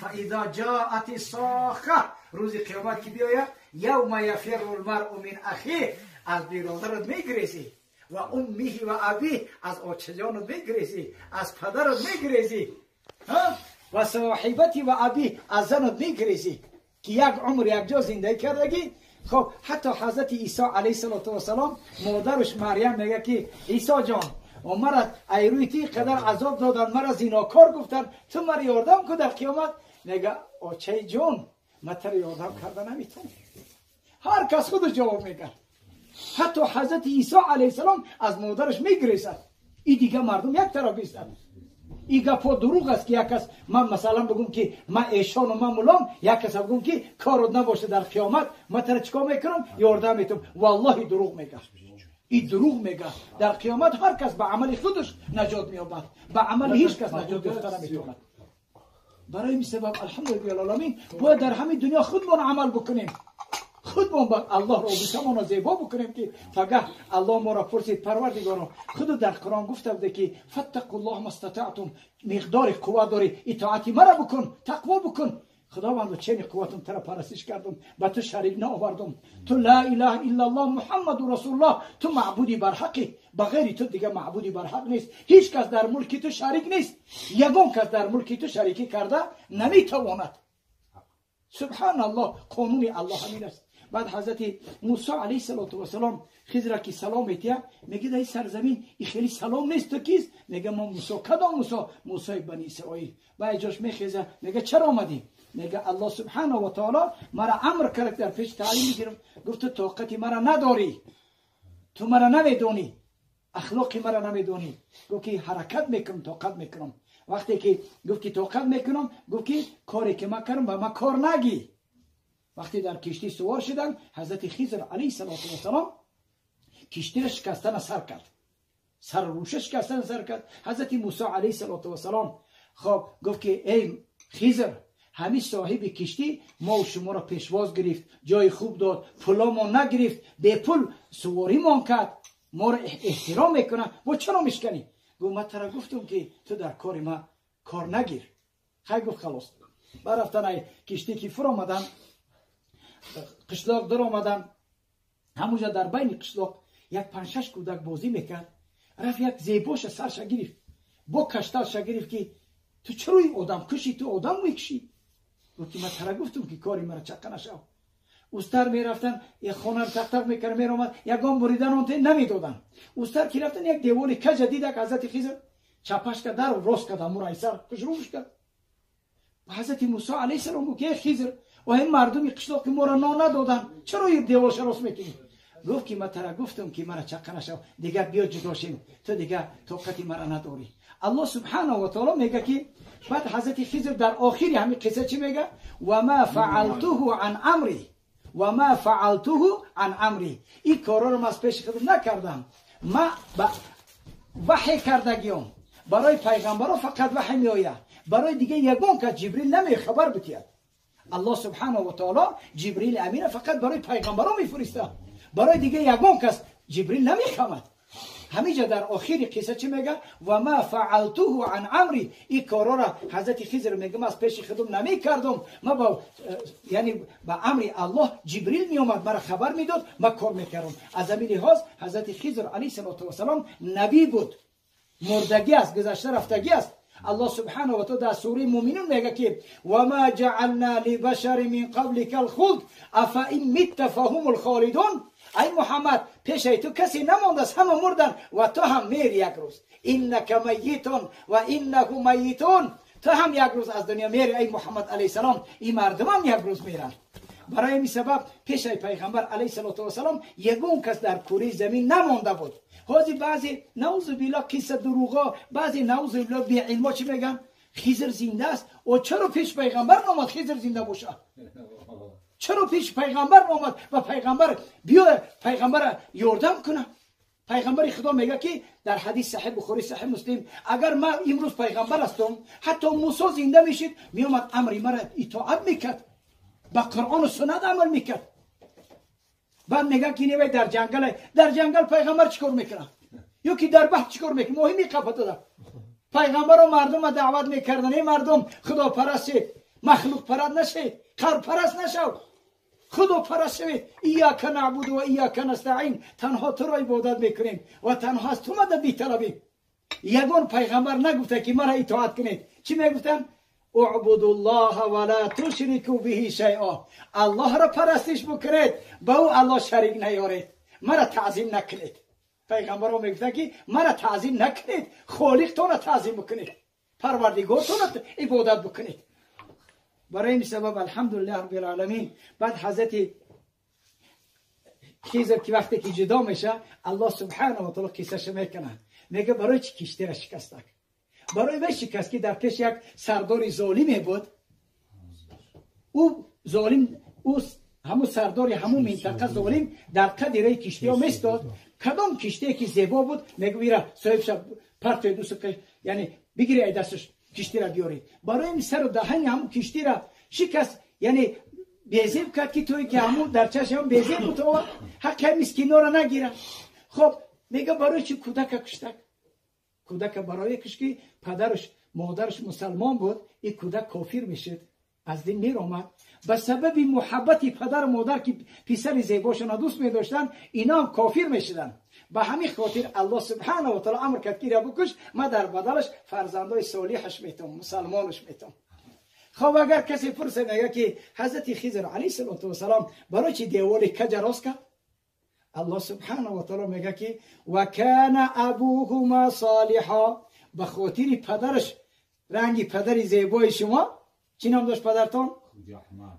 فاذا جاءت الصاخه، روز قیامت که بیاید، یوم یفر المرء من اخیه، از برادرت میگریزی، و امه و ابیه، از آچجانت میگریزی، از پدرت میگریزی، و صاحبتی و ابیه، از زنت میگریزی که یک عمر یک جا زندگی کردگی. خب حتی حضرت عیسی علیه السلام مادرش مریم میگه که عیسی جان و مرا ایروی تی قدر عذاب دادن، مرا زیناکار گفتن، تو مرا یاردم کن در قیامت. میگه آچه جان من تر یاردم کرده نمیتونم. هر کس خودش جواب میگه. حتی حضرت عیسی علیه السلام از مادرش میگریزد. این دیگه مردم یک طرف بیستن. این گپا دروغ است که یک کس من مثلا بگم که من ایشان و من مولام، یک کس بگم که کارت نباشه در قیامت من تر چیکار میکنم، یاردم میتم. والله دروغ میگه. این دروغ میگه. در قیامت هر کس به عمل خودش نجات مییابد، به عمل هیچ کس نجات یافته نمیتواند. برای این سبب الحمدلله العالمین باید در همین دنیا خودمان عمل بکنیم، خودمان با الله رابطه ما زیبا بکنیم که فقط الله ما را پرسید پروردگارا، خود در قرآن گفته بوده که فاتقوا الله ما استطعتم، مقدار قوت داری اطاعت مرا بکن، تقوا بکن. خداوند چه قوتم ترا پرستش کردم، به تو شریک نآوردم، تو لا اله الا الله محمد رسول الله، تو معبودی برحقی، بغیر تو دیگه معبودی برحق نیست، هیچ کس در ملک تو شریک نیست، یگان کس در ملک تو شریکی کرده نمیتواند. سبحان الله، قانون الله همین است. بعد حضرت موسی علیه السلام خضر که سلام میتیه، میگه در این سرزمین این خیلی سلام نیست، تو کیست؟ میگه ما موسی. کدام موسی؟ موسی بنی اسرائیل. بعد جاش میخیزه، میگه چرا آمدی؟ میگه الله سبحانه و تعالی مرا امر کرد در پیش تعلیم میگیرم، گفت تو طاقت مرا نداری، تو مرا نمیدونی، اخلاق مرا نمیدونی. گفت که حرکت میکنم، طاقت میکنم. وقتی که گفت که طاقت میکنم، گفت که کاری که من کردم به من کار نگی. وقتی در کشتی سوار شدن، حضرت خضر علیه السلام کشتی را شکستن سر کرد، سر روشه شکستن سر کرد. حضرت موسی علیه السلام خب گفت که ای خضر، همین صاحب کشتی ما و شما را پیشواز گرفت، جای خوب داد، پولا ما نگرفت، به پول سواری ما کرد، ما را احترام میکنه، با چرا میشکنی؟ گفت من ترا گفتم که تو در کار ما کار نگیر. خیلی گفت خلاص. برفتن کشتی که فرو آمدن، قشلاق در آمدن، همونجا در بین قشلاق یک 5-6 کودک بازی میکرد. رفت یک زیباش سرش گرفت، با کشتالش گرفت که تو چرا این آدم کشی، تو آدم میکشی؟ گفت که من ترا گفتم که کاری مرا چقه نشو. اوستر میرفتن یک خانه رو تق تق میکرد میرآمد، یگان بریدن اون نمیدادن. اوستر که رفتن یک دیوال کج دید که حضرت خضر چپش کرد در راست کرد، امور ایسر کشروش کرد. حضرت موسی علیه السلام گفت که خضر و این مردمی قشلاق ما را نان ندادن، چرا این دیوالش راست میکنی؟ گفت که من ترا گفتم که مرا چقه نشو، دیگه بیا جدا شیم، تو دیگه طاقت مرا نداری. الله سبحانه و تعالی میگه که بعد حضرت خضر در آخر همین قصه چی میگه؟ و ما فعلته عن امری، و ما فعلته عن امری، این کارا رو من از پیش خودم نکردم، ما وحی کردگیم برای پیغمبرا فقط وحی میآید، برای دیگه یگان که جبریل نمی خبر بتید. الله سبحانه و تعالی جبریل امین فقط برای پیغمبرا میفرسته، برای دیگه یگان کس جبریل نمیخواد. همینجا در آخر قصه چی میگه؟ و ما فعلته عن امری، این کارا را حضرت خضر میگه من از پیش خودم نمیکردم، ما با یعنی با امر الله جبریل میومد مرا خبر میداد، ما کار میکردم. از همین لحاظ حضرت خضر علیه السلام نبی بود، مردگی است، گذشته رفتگی است. الله سبحانه و تعالی در سوره مومنون میگه که و ما جعلنا لبشر من قبلك الخلد افان مت فهم الخالدون. ای محمد پیش تو کسی نمانده است، همه مردن و تو هم میری یک روز. انک میتون و انهم میتون، تو هم یک روز از دنیا میری ای محمد علیه السلام، این مردم هم یک روز میرن. برای این سبب پیش پیغمبر علیه السلام یگون کس در کره زمین نمانده بود. حاضی بعضی نعوذ بالله قصه دروغا، بعضی نعوذ بالله بی علما چی میگن؟ خضر زنده است. او چرا پیش پیغمبر نامد خضر زنده باشه؟ چرا پیش پیغمبر نامد و پیغمبر بیا پیغمبر یاردم کنه؟ پیغمبر خدا میگه که در حدیث صحیح بخاری صحیح مسلم، اگر من امروز پیغمبر هستم، حتی موسی زنده میشید میومد امر مرا اطاعت میکرد، با قرآن و سنت عمل میکرد. بعد میگن که نیوی در جنگل، در جنگل پیغمبر چیکار میکنه؟ یا که در بحر چیکار میکنه؟ مهمی قفته ده. پیغمبر و مردم دعوت میکردن، ای مردم خدا پرستید، Махлуқ параст нашавед, қабрпараст нашав, худо параст шавед. Ияка наъбуду ва ияка настаин, танҳо туро ибодат мекунем ва танҳо аз ту мадад металабем. Ягон пайғамбар нагуфта ки мара итоат кунед. Чӣ мегуфтанд? اعبدوا الله ولا تشركوا به شيئا. الله را پرستش بکنید، با او الله شریک نیارید، مرا تعظیم نکنید. پیغمبرها میگفتن که مرا تعظیم نکنید، خالقتون را تعظیم بکنید، پروردگارتون را عبادت بکنید. برای این سبب الحمدلله رب العالمین. بعد حضرت خضر که وقتی که جدا میشه، الله سبحانه و تعالی قصهش میکنه، میگه برای چی کشتی را شکستک؟ برای وی شکست که در پیش یک سردار ظالمی بود. او ظالم، او همون سردار همون منطقه ظالم در قدیره کشتی ها میستاد. کدام کشتی که زیبا بود میگه بیره صاحبش پرتوی دوست، یعنی بگیری ای دستش کشتی را بیاری. برای این سر و دهن همون کشتی را شکست، یعنی بیزیب کرد که توی که همون در چشم هم بیزیب بود و حق مسکینا را نگیره. خب میگه برای چی کودک کشتک؟ کودک برای کش که پدرش مادرش مسلمان بود، این کودک کافر میشد، از دین میرآمد. به سبب محبت پدر و مادر که پسر زیباشون دوست میداشتن، اینا هم کافر میشدن. به همین خاطر الله سبحانه و تعالی امر کرد که را بکش، ما در بدلش فرزندای صالحش میتم، مسلمانش میتم. خب اگر کسی پرسه میگه که حضرت خضر علیه السلام برای چی دیوال کج راست کرد؟ الله سبحانه و تعالی میگه که و کان ابوهما صالحا، به خاطر پدرش، رنگ پدر زیبای شما چی نام داشت پدرتون؟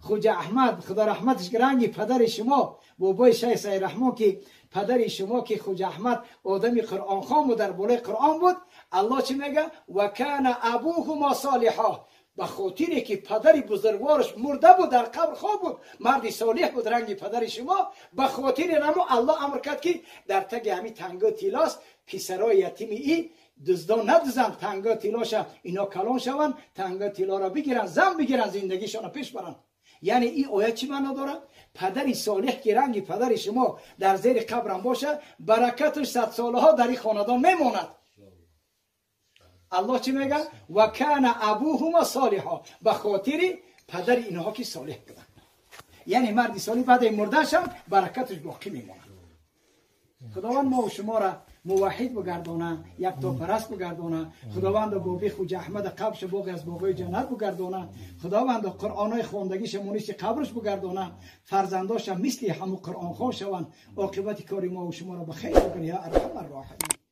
خوجه احمد، خدا رحمتش که رنگ پدر شما بابای شیخ سید رحمان که پدر شما که خوجه احمد آدمی قرآن خوان بود، در بالای قرآن بود. الله چی میگه؟ و کان ابوهما صالحا، به خاطری که پدر بزرگوارش مرده بود، در قبر خواب بود، مرد صالح بود رنگ پدر شما، به خاطر نمو الله امر کرد که در تگ همین تنگا تیلاس پسرای یتیم ای دزدان ندزن، تنگا تیلاش اینا کلان شوند، تنگا تیلا را بگیرن، زن بگیرن، زندگیشان پیش برن. یعنی این آیه چی معنا داره؟ پدر صالح که رنگ پدر شما در زیر قبرم باشه، برکتش 100 ساله ها در این خاندان میماند. الله چی میگه؟ و کان ابوهما صالحا، به خاطر پدر اینها که صالح بودن. یعنی مرد صالح بعد مردنش هم برکتش باقی میماند. خداوند ما و شما را موحد بگردانه، یکتا پرست بگردانه. خداوند بابی خوجه احمد قبرش باغ از باغ‌های جنت بگردانه. خداوند قرآنای خواندگیش مونیس قبرش بگردانه. فرزنداش هم مثل همو قرآن خوان شوند. عاقبت کار ما و شما را به خیر بکنه یا ارحم الراحمین.